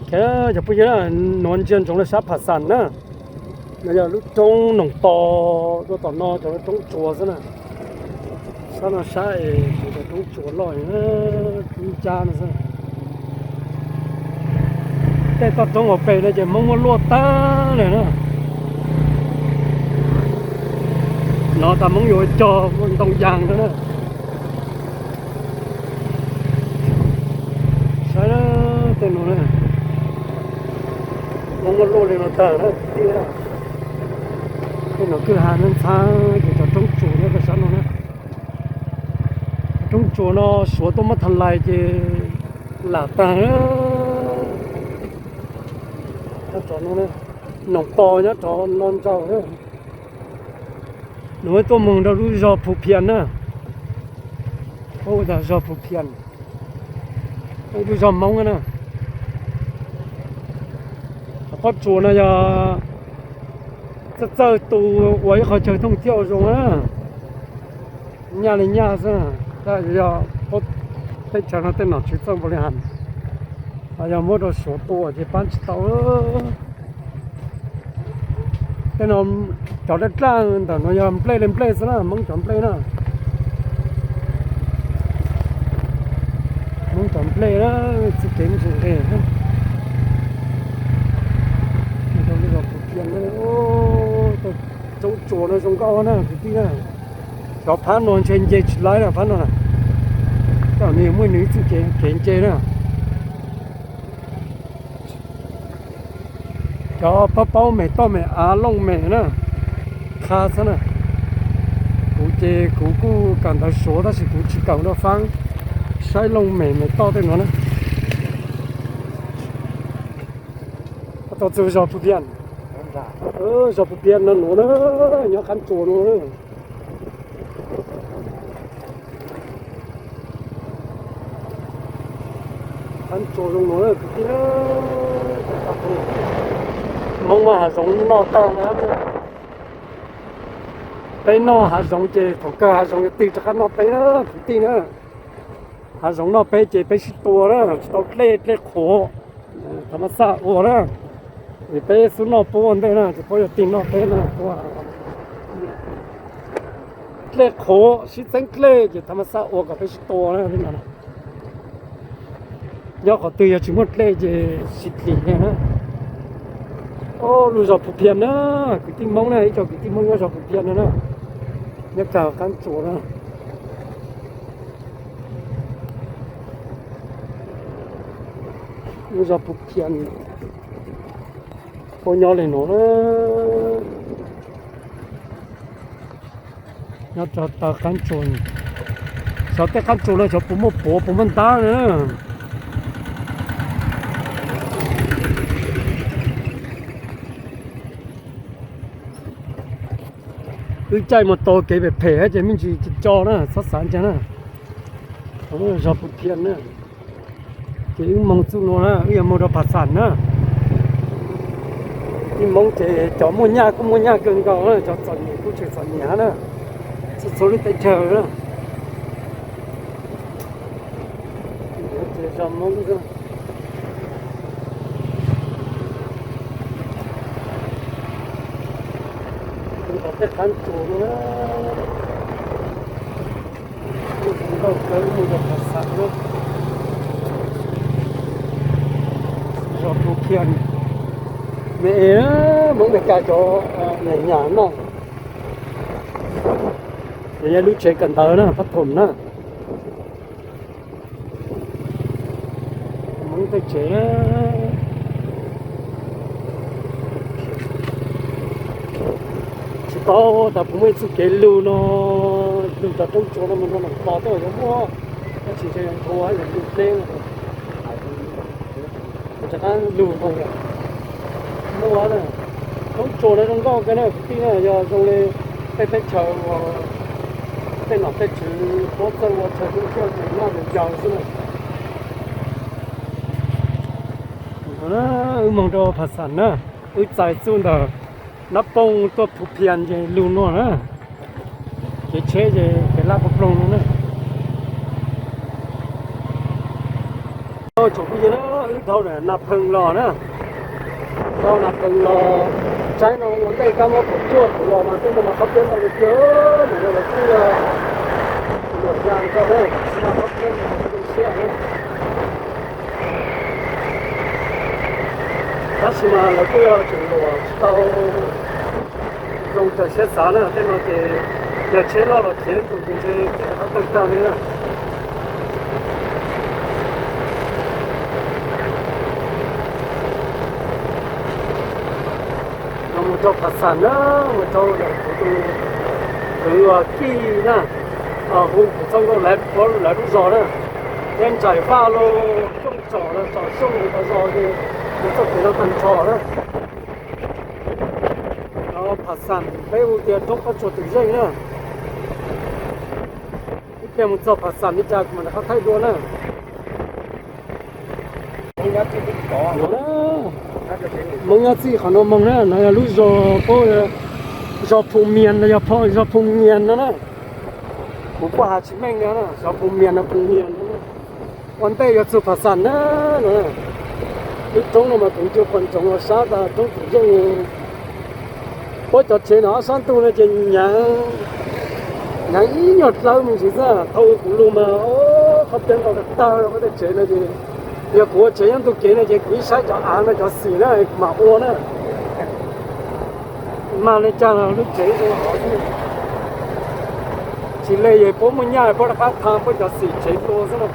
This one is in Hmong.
Cov phooj ywg, nuav ntsia ntsoov rau sab Phas Xas na, no yog lub roob Noom Tos, rau tom no cov roob tsuas xwb na. Sab no sab es cov roob tsuas loj ncab no xwb. Tej toj roob hauv pes no ces Hmoob muab luaj tag lawm na. No tas Hmoob yuav cog ntoo yas no na. Saib tej no na, Hmoob muab luaj li no tag na. Tej no kwj ha ntxhab ces cov roob tsuas nyob rau sab no na. Roob tsuas no Suav tuaj muab tha lais ces lam tag. Nyob rau no, Noom Tos nyob rau no ntau na. Nws tuaj moog rau lub zog Phu Phias na. Ua tas zog Phu Phias, lub zog Hmoob na. Qhov pob tsuas no yog txawj txawj tu ua ib qho chaw thooj thiab ua zoo na. Nyaj li nyaj xwb, tab yog teb chaws no tej nom tswv txawj npaum li has, yog muab rau Suav tua ces pab tsis tau. Tej no cov daj daj ntawm no yog nplej li nplej xwb na, Hmoob cov nplej na. Hmoob cov nplej na, txuj kev ntse nqe. Roob tsuas no zoo nkauj na kwv tij na. Cov phab no ntshe nce tsis laib na, phab no na. Tej no nws muaj nws ib txuj kev nce na. Cov paub paub mem toj mem av looj mem na, qha xwb na. Kuv ces kuv kuj kawm ntawv Suav tab sis kuv tsis kawm ua faab, saib looj mem mem toj tej no na. Tau txug zog Phu Phias, zog Phu Phias no nuav na, nyob qab tsuas no. Qab tsuas zoo no, Hmoob muaj hav zoov noj tag na. Peb noj hav zoov ces thaum kawg hav zoov yuav tig rov qab noj peb na kwv tij na. Hav zoov noj peb ces peb sib tua na, tsis tau dlej, dlej qhuav, thaum mas xaj ua na. Es peb xub noj puab ua ntej na, ces puab yuav tig noj peb na. Dlej qhuav sib txeeb dlej ces thaum mas xaj ua kom peb sib tua na. Nyob qhov twg yog tsis muaj dlej ces sib dlim na. Lub zog Phu Phias na, kwv tij Hmoob na, ib co kwv tij Hmoob nyob zog Phu Phias no na, nyob kag qab tsuas na. Lub zog Phu Phias puab nyob li no na. Nyob rau taw qab tsuas, xyov tej qab tsuas no xyov puas muaj puav puas muaj ntab na. Wb caij mus tau kev phem phem ces me ntsis co na, txhob xav ntsa na. Zog Phu Phias na, ces wb moog txuj nuav na, wb yuav moog rau Phas Xas na. Kwv tij Hmoob ces cov muaj nyaj kuj muaj nyaj kawg nkaus, cov txom nyem kuj tseem txom nyem hab na, txhua txhua lub teb chaws na. Ces zog Hmoob, tej qab tsuas na, nkauj kawg, mus rau Phas Xas na. Zog Phu Phias, me es Hmoob Amelikas cov nyam nyam noj. Ces yog lub tsev kawm ntawv na, pab thoom na. Hmoob tej tsev na. Tsis paub tas puas muaj ib txuj kev lug no, lug cov roob tsuas no mus rau Noom Tos tej zaum yuav muaj, tab sis ntshe yuav nthuav, yuav lug dleb. Rov qab lug ntoo, muaj na. Roob tsuas no zoo nkauj kawg na kwv tij na, yog zoo li tej teb chaws uas tej nom tej tswv puab txawj ua chaw tub thiaj ces noj yau yau xwb na. Wb moog rau Phas Xas na, wb txais txuj ntawm Nab Pooj tuaj Phu Phias ces lug nuav na. Kev tsheb ces kev laj ploog ploog no na. Tsoom phooj ywg na, wb dhau Nas Phees los na, dhau Nas Phees los, saib no ua ntej kab mob kaum cuaj kuv los mas tej no mas qhov tiab ntau tiag tiag, mus no los kuj luam ya koj na, qhov tiab ntau siab na. Tab sis mas lawv kuj yog tseem luam tsis tau zoo raws siab xav na, tej no ces yog tsheb loj los khiav tus ces ntshe khiav qab tawg tag li na. No mus rau Phav Xas na, mus rau ntawm kuv tus kwv uas Kij na, hu kuv txoj nkauj lawv lub zos na, thiab Ntsaim Vaj los Xyooj Tsom los Tsom Xyooj los zos ces mus txoj kev no tag nrho na. No Phav Xas peb hu tias roob Pob Tsuas Twm Zeej na. Ib pliag mus txog Phav Xas li cas kuv mam rov qab thaij dua na. Hmoob nyob txij qhov no moog na, no yog lub zos, zos Phu Mias los yog zos Phu Mias no na. Kuv kuj has tsis meej li, zos Phu Mias no Phu Mias no. Ua ntej yuav txug Phav Xas na no. Lub roob no mas kuv ncua qhuas ntsoov los sab tas roob Twm Zeej. Puab cov tsev no ob sab ntug no ces hnyav, hnyav ib nyuag dlawb me ntsis xwb. Thaum kuv lug mas qhov tiab ntau tag tag, puab tej tsev no ces yog kuv ua tsev nyob ntug kev no ces kuv ib saib cov av no cov xim na kuv mam ua na. Mag li cas los lub tsev zoo hov xwb. Tsis li es puab muaj nyaj puab rov qab tha puab cov xim tsev dua xwb na.